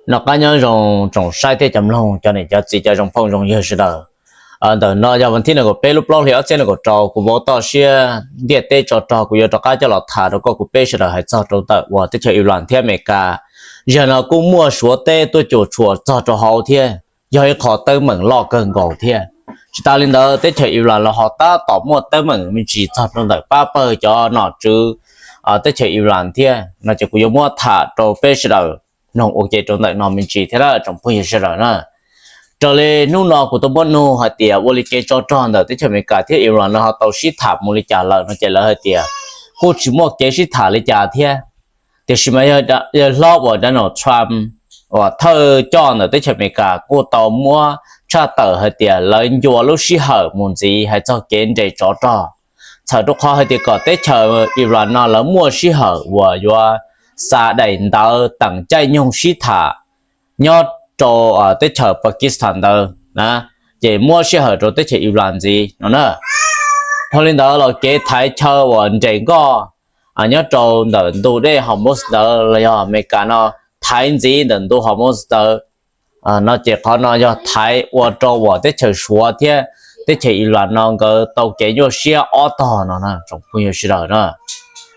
Noj qab nyob zoo tsoom saib thiab cov mloog, cov niam cov txiv, cov zoo phooj zoo ywg sawv daws. Ntawm no yog vas thib nees nkaum peb lub plaub hlis ob txhiab nees nkaum rau, kuv vauv toj siab ntiaj teb tso rog kuv yuav rov qab coj los tham rau koj kuv peb sawv daws hais txog rau ntawm uas teb chaws Iran thiab Amelikas. Yog no kuj muaj Suav teb tuaj cuam tshuam txog rau hauv thiab, yog ib qho teeb meem loj kawg nkaus thiab. Tsis tas li ntawd, teb chaws Iran los ho tab tom muaj teeb meem me ntsis txog rau ntawm pab pawg cov nom tswv teb chaws Iran thiab no ces kuv yuav muab tham rau peb sawv daws mloog ua ke rau ntawm no me ntsis thiab tsoom phooj ywg sawv daws na. Raws li hnub no kuv tau muab nug hais tias ua li kev tsov rog ntawm teb chaws Amelikas thiab Iran no ho tau sib tham mus li cas lawm no ces lawv hais tias kuj tsis muaj kev sib tham li cas thiab. Tiam sis mas yawg hlob uas Donald Trump uas thawj coj ntawm teb chaws Amelikas kuj tau muab tshaj tawm hais tias lawv ncua lub sij hawm mus ntxiv hais txog kev nres tsov rog, txhawm rau qhov hais tias kom teb chaws Iran no lawv muaj sij hawm uas yuav xa daim ntawv teem caij nyoog sib tham nyob rau teb chaws Pakistan ntawd na, ces muab sij hawm rau teb chaws Iran ntxiv no na. Dhau li ntawd los kev thaiv chaw uas nres nkoj nyob rau ntawm ntu dej Hormuz ntawd los yog Amelikas no thaiv ntxiv ntawm ntu Hormuz ntawd no ces qhov no yog thaiv ua rau uas teb chaws Suav thiab teb chaws Iran no nkawd tau kev nyuaj siab ob tog no na tsoom phooj ywg sawv daws na.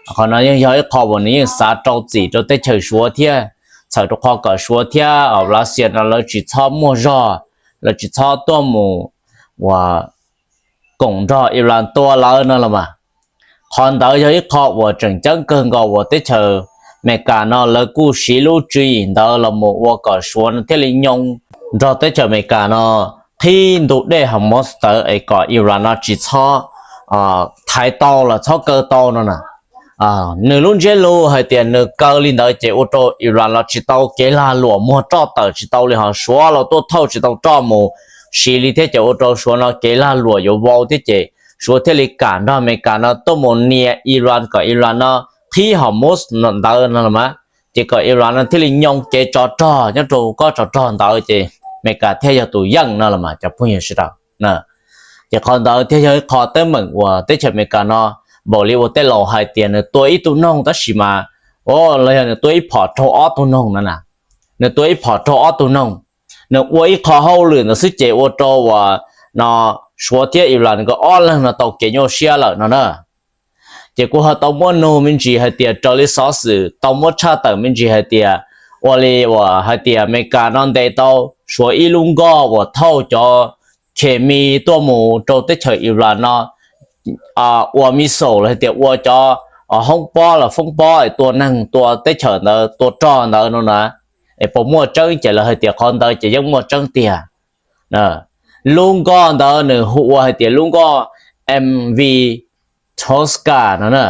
Qhov no yeej yog ib qho uas nws yeej xav rau txim rau teb chaws Suav thiab, txhawm rau qhov kom Suav thiab Russia no lawv tsis txhob muaj zog, lawv tsis txhob tuaj mus uas koom nrog Iran tua lawv no los mas. Qhov ntawd yog ib qho uas tseem ceeb kawg nkaus uas teb chaws Amelikas no lawv kuj siv lub tswv yim ntawd los mus ua kom Suav no thiaj li nyoo nrog teb chaws Amelikas no qhib ntu dej Hormuz ntawd es kom Iran no tsis txhob thaiv tau los txhob kaw tau no na. Nws lub ntsiab lus hais tias nws kaw li ntawd ces ua rau Iran los tsis tau kev lag luam muag roj tawm tsis tau li, ho Suav los tuaj thauj tsis tau roj mus siv li thiab ces ua rau Suav no kev lag luam yuav vau thiab ces Suav thiaj li kam nrog Amelikas no tuaj mus nias Iran kom Iran no qhib Hormuz ntawd no los mas, ces kom Iran no thiaj li nyoo kev tsov rog nyob rau kob tsov rog ntawd ces Amelikas thiaj yog tus yeej no los mas cov phooj ywg sawv daws. Ces qhov ntawd thiaj yog ib qho teeb meem uas teb chaws Amelikas no npaum li uas tej laus hais tias nws tua ib tug noog tab sis mas, o, los yog nws tua ib phom raug ob tug noog no na. Nws tua ib phom raug ob tug noog, nws ua ib qho hauj lwm ntawd xwb ces ua rau uas no Suav thiab Iran nkawd ob leeg no tau kev nyuaj siab lawm no na. Ces kuv ho tau muab nug me ntsis hais tias raws li xov xwm tau muab tshaj tawm me ntsis hais tias ua li uas hais tias Amelikas no ntes tau Suav ib lub nkoj uas thauj cov khes mis tuaj mus rau teb chaws Iran no ua missile los hais tias ua cov hoob pob los foob pob es tua neeg tua teb chaws ntawd tua rog ntawd no na, es puas muaj tseeb ces lawv hais tias qhov ntawd ces yeej muaj tseeb tiag. Lub nkoj ntawd nws hu ua hais tias lub nkoj M V Tosca no na.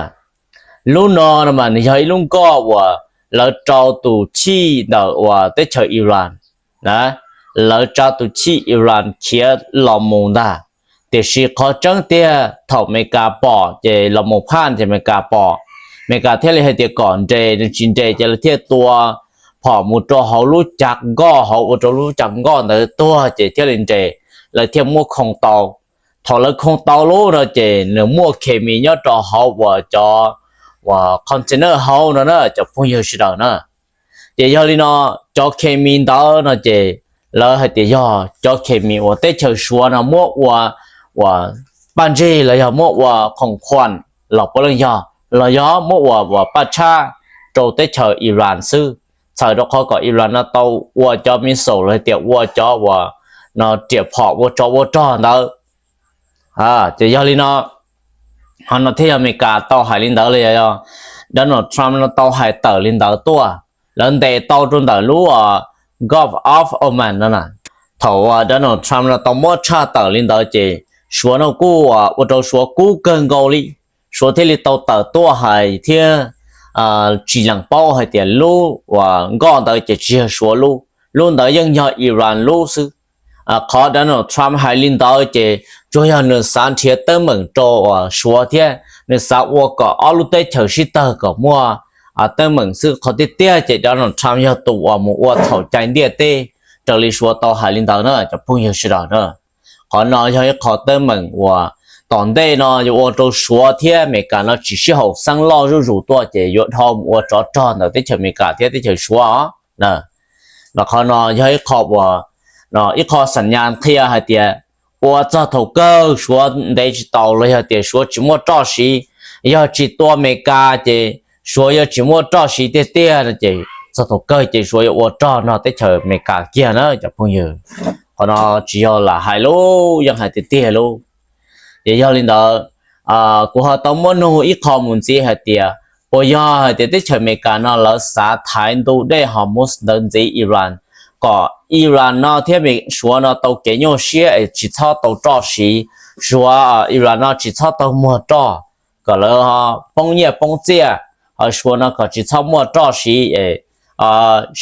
Lub no no mas nws yog ib lub nkoj uas lawv rau tus chij ntawm uas teb chaws Iran, lawv tsa tus chij Iran khiav los mus ntag. Tiam sis qhov tseeb tiag thaum Amelikas pom ces los mus phaj ces Amelikas pom, Amelikas thiaj li hais tias kom nres, nws tsis nres ces lawv thiaj tua phom mus rau hauv lub cav nkoj hauv ua rau lub cav nkoj ntawd tuag ces thiaj li nres, lawv thiaj muab khoo tau. Thaum lawv khoo tau lub no ces nws muaj khes mis nyob rau hauv uas cov uas container hauv no na cov phooj ywg sawv daws na. Ces yog li no, cov khes mis ntawd no ces lawv hais tias yog cov khes mis uas teb chaws Suav no muab ua uas paj ntsig los yog muab ua khoom khuam los puav leej yog, los yog muab ua uas paj tshab rau teb chaws Iran xwb, txhawm rau qhov kom Iran no tau ua cov missile los tias ua cov uas no riam phom ua tsov ua rog ntawd. Ces yog li no, qhov no thiaj yog Amelikas tau hais li ntawd los yog Donald Trump no tau hais tawm li ntawd tuaj. Lawv ntes tau rau ntawm lub Gulf of Oman no na. Thaum uas Donald Trump no tau muab tshaj tawm li ntawd ces Suav no kuj ua rau Suav kub kawg nkaus li. Suav thiaj li tau tawm tuaj hais thiab tsis lees paub hais tias lub uas nkoj ntawd ces tsis yog Suav lub, lub ntawd yeej yog Iran lub xwb. Qhov Donald Trump hais li ntawd ces tsuas yog nws xav nrhiav teeb meem rau uas Suav thiab nws xav ua kom ob lub teb chaws sib tawg kom muaj teeb meem xwb. Qhov tiag tiag ces Donald Trump yog tus uas mus ua txhaum cai ntiaj teb raws li Suav tau hais li ntawd na cov phooj ywg sawv daws na. Qhov no yog ib qho teeb meem uas tom ntej no yuav ua rau Suav thiab Amelikas no tsis sib haum xeeb loj zuj zus tuaj ces yuav dhau mus ua tsov rog ntawm teb chaws Amelikas thiab teb chaws Suav os na. Los qhov no yog ib qho uas, ib qho xam nyas qhia hais tias ua txog thaum kawg Suav ntev tsis taus los yog tias Suav tsis muaj roj siv, yog tsis tua Amelikas ces Suav yuav tsis muaj roj siv tiag tiag no ces txog thaum kawg ces Suav yuav ua rog nrog teb chaws Amelikas kiag na cov phooj ywg. Qhov no tsis yog lam hais lub, yeej hais tiag tiag lub. Ces yog li ntawd, kuv ho tau muab nug ib qho mus ntxiv hais tias puas yog hais tias teb chaws Amelikas no lawv xav thaiv ntu dej Hormuz ntawd ntxiv Iran, kom Iran no thiab Suav no tau kev nyuaj siab es tsis txhob tau roj siv, Suav, Iran no tsis txhob tau muag roj, kom lawv poob nyiaj poob txiaj, ho Suav no kom tsis txhob muaj roj siv,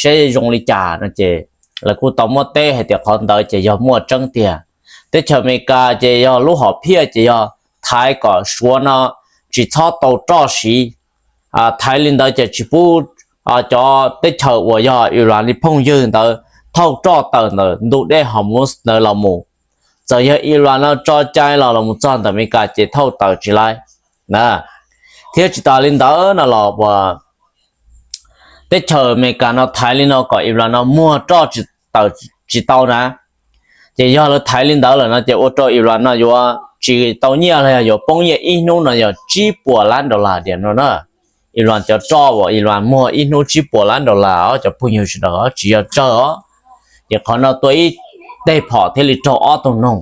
seb zoo li cas no ces lawv kuj tau muab teb hais tias qhov ntawd ces yog muaj tseeb tiag. Teb chaws Amelikas ces yog lub hom phiaj ces yog thaiv kom Suav no tsis txhob tau roj siv, thaiv li ntawd ces tsis pub cov teb chaws uas yog Iran li phooj ywg ntawd thauj roj tawm ntawm ntu dej Hormuz ntawd los mus. Txawm yog Iran no tso cai los los mus txog ntawm Amelikas ces thauj tawm tsis laiv. Thiab tsis tas li ntawd no los uas teb chaws Amelikas no thaiv li no kom Iran no muag roj tawm tsis tau na. Ces yog lawv thaiv li ntawd lawm no ces ua rau Iran no yuav tsis tau nyiaj los yog yuav poob nyiaj ib hnub no yog tsib puas lab dollar diam no na. Iran cov roj uas Iran muag ib hnub tsib puas lab dollar os cov phooj ywg sawv daws, tsis yog tsawg os. Ces qhov no tua ib teg phom thiaj li raug ob tug noog,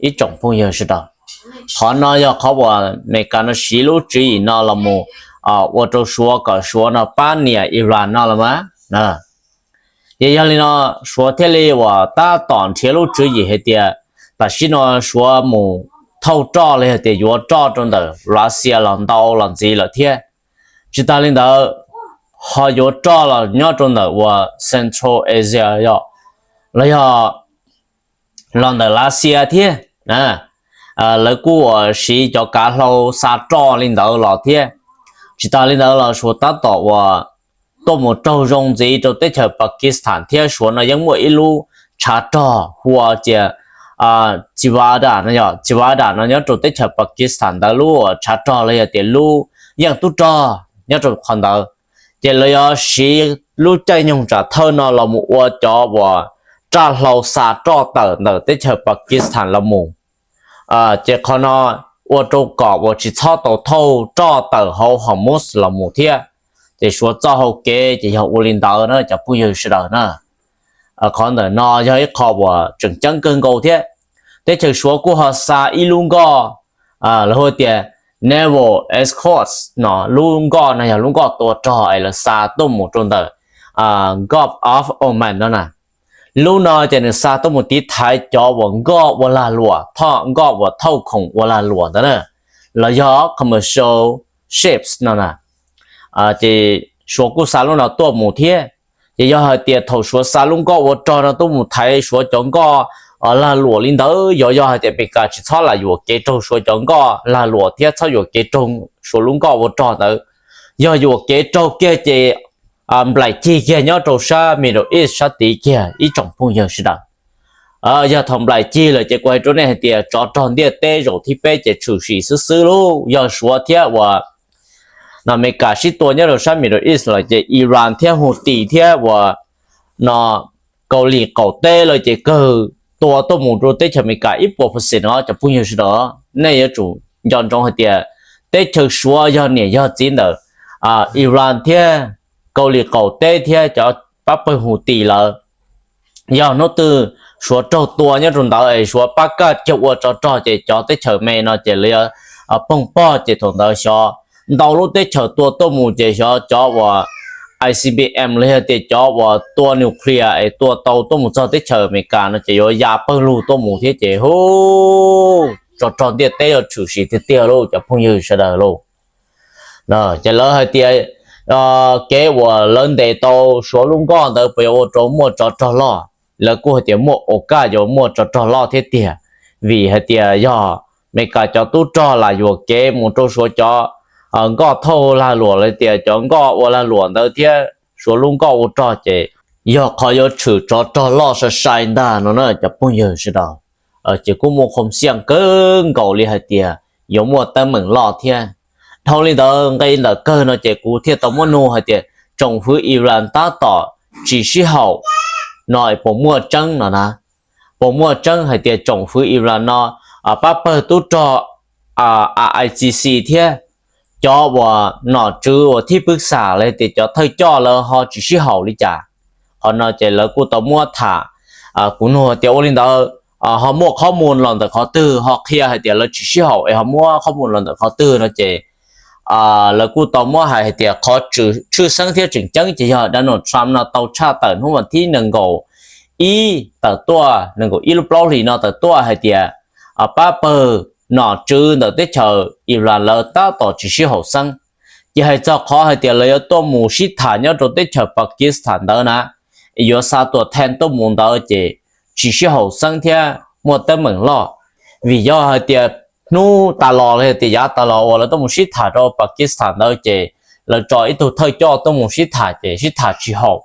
ib tsoom phooj ywg sawv daws. Qhov no yog qhov uas Amelikas no siv lub tswv yim no los mus ua rau Suav kom Suav no pab niam Iran no los mas. Ces yog li no Suav thiaj li uas tab tom nrhiav lub tswv yim hais tias tam sim no Suav mus thauj roj los yog tias yuav roj rau ntawm Russia los ntau los ntxiv lawm thiab. Tsis tas li ntawd, ho yuav roj los nyob rau ntawm uas Central Asia yom, los yog los ntawm Russia thiab. Lawv kuj uas siv cov kav hlau xa roj li ntawd los thiab. Tsis tas li ntawd los Suav tab tom uas tuaj mus raug zoo ntxiv rau teb chaws Pakistan thiab. Suav no yeej muaj ib lub tshav rog hu ua tias Civada no yog Civada no nyob rau teb chaws Pakistan ntawd lub tshav rog los yog tias lub yeej tub rog nyob rau qhov ntawd. Ces lawv yuav siv lub caij nyoog tsam thawj no los mus ua cov uas raj hlau xa roj tawm ntawm teb chaws Pakistan los mus. Ces qhov no ua rau kom uas tsis txhob tau thauj roj tawm hauv Hormuz los mus thiab. Ces Suav txoj hau kev ces yog ua li ntawd na cov phooj ywg sawv daws na. Qhov ntawm no yog ib qho uas tseem ceeb kawg nkaus thiab. Teb chaws Suav kuj ho xa ib lub nkoj, lawv hu tias Naval Escort no, lub nkoj no yog lub nkoj tua rog es lawv xa tuaj mus rau ntawm Gulf of Oman no na. Lub no ces nws xa tuaj mus tiv thaiv cov uas nkoj ua lag luam, thoj nkoj uas thauj khoom ua lag luam ntawd na, los yog commercial ships no na. Ces Suav kuj xa lub no tuaj mus thiab. Ces yog hais tias thaum Suav xa lub nkoj ua rog no tuaj mus thaiv Suav cov nkoj lag luam li ntawd, yog yog hais tias Amelikas tsis txhob lam yuam kev raug Suav cov nkoj lag luam thiab txhob yuam kev raug Suav lub nkoj ua rog ntawd, yog yuam kev raug kiag ces nplaim cig kiag nyob rau sab Middle East sab tid kiag ib tsoom phooj ywg sawv daws. Yog thaum nplaim cig lawm ces kuv hais rau nej hais tias tsov rog ntiaj teb zaum thib peb ces tshwm sim xwb xwb lauj. Yog Suav thiab uas no Amelikas sib tua nyob rau sab Middle East lawm ces Iran thiab Houthi thiab uas no Kaus Lim qaum teb lawm ces kawg tua tuaj mus rau teb chaws Amelikas ib puas percent no cov phooj ywg sawv daws. Nej yuav tsum nco ntsoov hais tias teb chaws Suav yog niam yog txiv ntawm Iran thiab Kaus Lim qaum teb thiab cov pab pawg Houthi lawm. Yog hnub twg Suav raug tua nyob rau ntawd es Suav pab kaj kiag ua tsov rog ces cov teb chaws me no ces lawv yuav poog pog ces thaum ntawd xyov ntau lub teb chaws tua tuaj mus ces xyov cov uas I C B M los yog tias cov uas tua nuclear es tua tau tuaj mus txog teb chaws Amelikas no ces yuav ya pawg lug tuaj mus thiab ces hu tsov rog ntiaj teb yuav tshwm sim tiag tiag lauj cov phooj ywg sawv daws lauj. Ces lawv hais tias kev uas lawv ntes tau Suav lub nkoj ntawd puas yuav ua rau muaj tsov rog loj? Lawv kuj hais tias muaj o kaj yuav muaj tsov rog loj thiab tiag, vim hais tias yog Amelikas cov tub rog lam yuam kev mus rau Suav cov nkoj thauj lag luam los tias cov nkoj ua lag luam ntawd thiab Suav lub nkoj ua rog ces yog qhov yuav tshwm tsov rog loj sai sai ntag no na cov phooj ywg sawv daws. Ces kuj muaj qhov xiam kawg nkaus li hais tias yuav muaj teeb meem loj thiab. Dhau li ntawd nqe ntawm kawg no ces kuv thiaj tau muab nug hais tias tsoom fwv Iran tab tom tsis sib haum no puas muaj tseeb no na. Puas muaj tseeb hais tias tsoom fwv Iran no pab pawg tub rog ICC thiab cov uas nom tswv uas thib pwb xam los tias cov thawj coj lawv ho tsis sib haum li cas? Qhov no ces lawv kuj tau muab tham. Kuv nug tias ua li ntawd ho muaj qhov mus los ntawm qhov twg, ho qhia hais tias lawv tsis sib haum es ho muab qhov mus los ntawm qhov twg no ces lawv kuj tau muab hais hais tias qhov tshwj xeeb thiab tseem ceeb ces yog Donald Trump no tau tshaj tawm hnub vas thib nees nkaum ib tawm tuaj, nees nkaum ib lub plaub hlis no tawm tuaj hais tias pab pawg nom tswv ntawm teb chaws Iran lawv tab tom tsis sib haum xeeb. Ces hais txog qhov hais tias lawv yuav tuaj mus sib tham nyob rau teb chaws Pakistan ntawd na, yuav xa tuam theej tuaj mus ntawd ces tsis sib haum xeeb thiab muaj teeb meem loj. Vim yog hais tias hnub tas los los tias yav tas los uas lawv tuaj mus sib tham rau Pakistan ntawd ces lawv tso ib tug thawj coj tuaj mus sib tham ces sib tham tsis haum.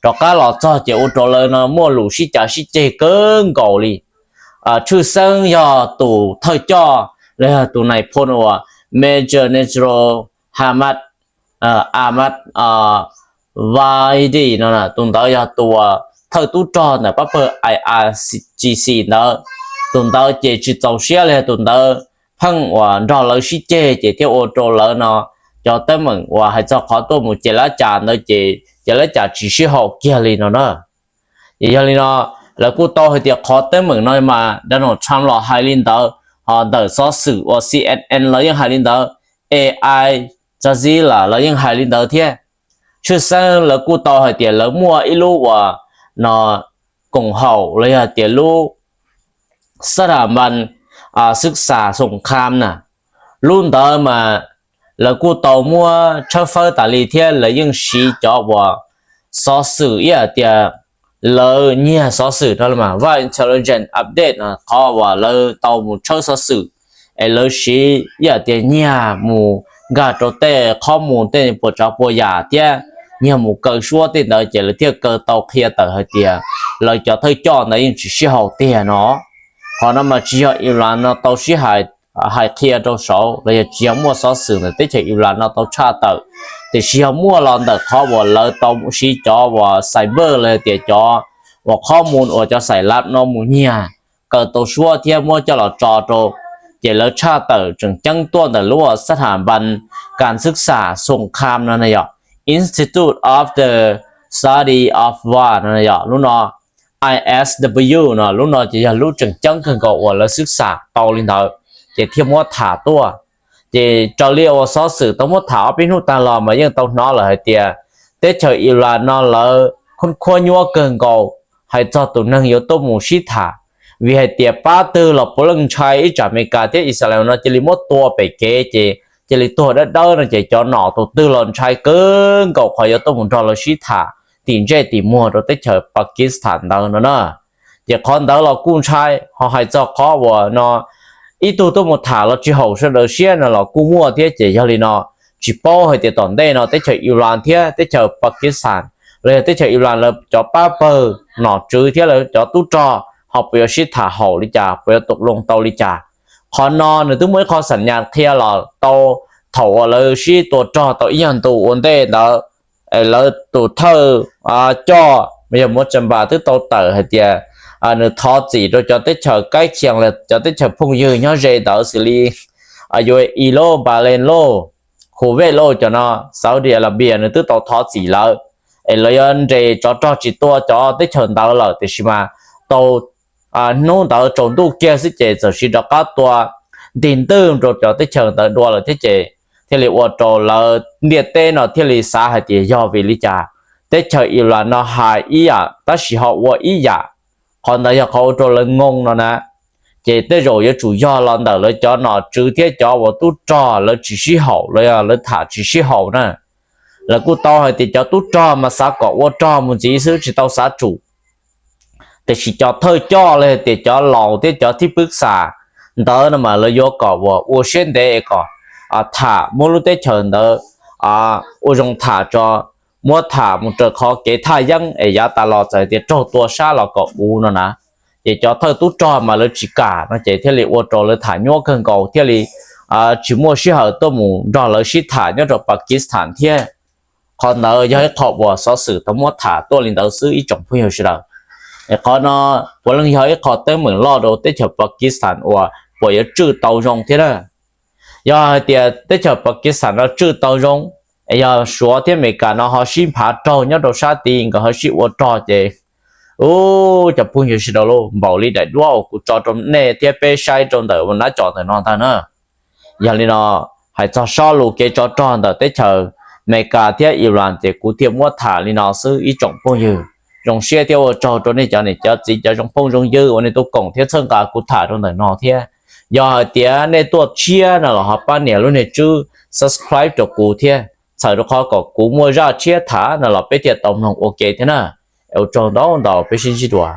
Rov qab los txog ces ua rau lawv no muaj lus sib cav sib ceg kawg nkaus li. Tshwj xeeb yog tus thawj coj los yog tus nais phoo uas Major General Hamad Ahmad Vaidi no, tus ntawd yog tus thawj tub rog ntawm pab pawg IRGC ntawd. Tus ntawd ces tsis txaus siab li, tus ntawd pheej uas nrog lawv sib ceg ces thiaj ua rau lawv no cov teeb meem uas hais txog qhov tuaj mus ces lab cas ntawd ces ces lab cas tsis sib haum kiag li no na. Ces yog li no, lawv kuj tau hais tias qhov teeb meem no mas Donald Trump los hais li ntawd, ho ntawm xov xwm uas CNN los yeej hais li ntawd, Al Jazeera los yeej hais li ntawd thiab. Tshwj xeeb lawv kuj tau hais tias lawv muaj ib lub uas no koom haum los yog tias lub sab tham npas xwb xas xoom kham na, lub ntawd mas lawv kuj tau muab tshawb fawb tas li thiab lawv yeej siv cov uas xov xwm ib yam tias lawv nyiag xov xwm no mas vaj intelligence update no, qhov uas lawv tau mus tshawb xov xwm es lawv siv ib yam tias nyiag mus nkag rau tej qhov mus tej puas tsav puas yam thiab nyiag mus kaw suab tej ntawd ces lawv thiaj kaw tau qhia tawm hais tias lawv cov thawj coj ntawd yeej tsis sib haum tiag no. Qhov no mas tsis yog Iran no tau sib hais qhia rau saud los yog tsis yog muaj xov xwm ntawm teb chaws Iran no tau tshaj tawm, tiam sis yog muaj los ntawm qhov uas lawv tau siv cov uas cyber los yog tias cov uas qhov mus uas cov xais lab no mus nyiag kaw tau suab thiab muab coj los tso rau, ces lawv tshaj tawm tseem ceeb tuaj ntawm lub sab tham npas kas xwb xas xoom kham no yog Institute of the Study of War no yog lub no, I S W no, lub no ces yog lub tseem ceeb kawg nkaus uas lawv xwb xas tau li ntawd, ces thiaj muab tham tuaj. Ces raws li uas xov xwm tau muab tham ob peb hnub tag los mas yeej tau hnov lawm hais tias teb chaws Iran no lawv khub khuab nyuab kawg nkaus hais txog tus neeg yuav tuaj mus sib tham, vim hais tias pab twg los puav leej ntshai ib tsam Amelikas thiab Israel no cia li muab tua pem kev ces cia li tuag dawb dawb no ces cov nom tus twg los ntshai kawg nkaus qhov yuav tuaj mus nrog lawv sib tham tim ntsej tim muag rau teb chaws Pakistan ntawd no na. Ces qhov ntawd los kuj ntshai, ho hais txog qhov uas no ib tug tuaj mus tham los tsis haum sawv daws siab no los kuj muaj thiab. Ces yog li no tsis paub hais tias tom ntej no teb chaws Iran thiab teb chaws Pakistan los yog teb chaws Iran lawv cov pab pawg nom tswv thiab lawv cov tub rog ho puas yuav sib tham haum li cas, puas yuav tau loo tau li cas. Qhov no nws twb muaj ib qho xam nyas qhia los tau thaum uas lawv sib tua rog tau ib nyuag ntu ua ntej ntawd, lawv tus thawj coj mas yog Muav Tsa Npas twb tau tawm hais tias nws thov txim rau cov teb chaws kaib khias los cov teb chaws phooj ywg nyob ze ntawd xws li U A E lauj, Bahrain lauj, Kuwait lauj, cov no Saudi Arabia nws twb tau thov txim lawm es lawv yuav nres tsov rog tsis tua cov teb chaws ntawd lawm, tiam sis mas tau hnub ntawd tsaus ntuj kiag xwb ces txawm siv rov qab tua ntig ntwj rau cov teb chaws ntawd dua lawm thiab ces thiaj li ua rau lawv ntiaj teb no thiaj li xav hais tias yog vim li cas teb chaws Iran no hais ib yam tab sis ho ua ib yam. Qhov ntawd yog qhov ua rau lawv ngoo no na. Ces tej zaum yuav tsum yog los ntawm lawv cov nom tswv thiab cov uas tub rog lawv tsis sib haum, lawv tham tsis sib haum na. Lawv kuj tau hais tias cov tub rog mas xav kom ua rog mus ntxiv xwb tsis tau xav tsum. Tiam sis cov thawj coj los tias cov laus thiab cov thib pwb xam ntawd no mas lawv yuav kom uas ua siab ntev kom tham muab lub teb chaws ntawd ua zoo tham tso, muab tham mus raws qhov kev thaj yeeb es yav tas los txawm tias raug tua sab los kom uv no na. Ces cov thawj tub rog mas lawv tsis kam no ces thiaj li ua rau lawv tham nyuaj kawg nkaus thiaj li tsis muaj sij hawm tuaj mus nrog lawv sib tham nyob rau Pakistan thiab. Qhov ntawd yog ib qho uas xov xwm tau muab tham tuaj li ntawd xwb ib tsoom phooj ywg sawv daws. Qhov no puav leej yog ib qho teeb meem loj rau teb chaws Pakistan uas puas yuav tswj tau zoo thiab na. Yog hais tias teb chaws Pakistan no tswj tau zoo, yog Suav thiab Amelikas no ho sib nphav raug nyob rau sab tid, nkawd ho sib ua rog ces, u, cov phooj ywg sawv daws, npaum li daim duab uas kuv tso rau nej thiab peb saib rau ntawm nab cov ntawm no ntag na. Yog li no, hais txog sob lus kev tsov rog ntawm teb chaws Amelikas thiab Iran ces kuv thiaj muab tham li no xwb ib tsoom phooj ywg. Zoo siab thiab ua tsaug rau nej cov niam cov txiv cov zoo phooj zoo ywg uas nej tau koom thiab txhawb nqa kuv tham rau ntawm no thiab. Yog hais tias nej tuaj tshiab no los ho pab nias lub niag tswb subscribe rau kuv thiab, txhawm rau qhov kom kuv muaj zaj tshiab tham no los peb thiaj tau mloog ua ke thiab na. Ua tsaug ntau ntau, peb sib ntsib dua.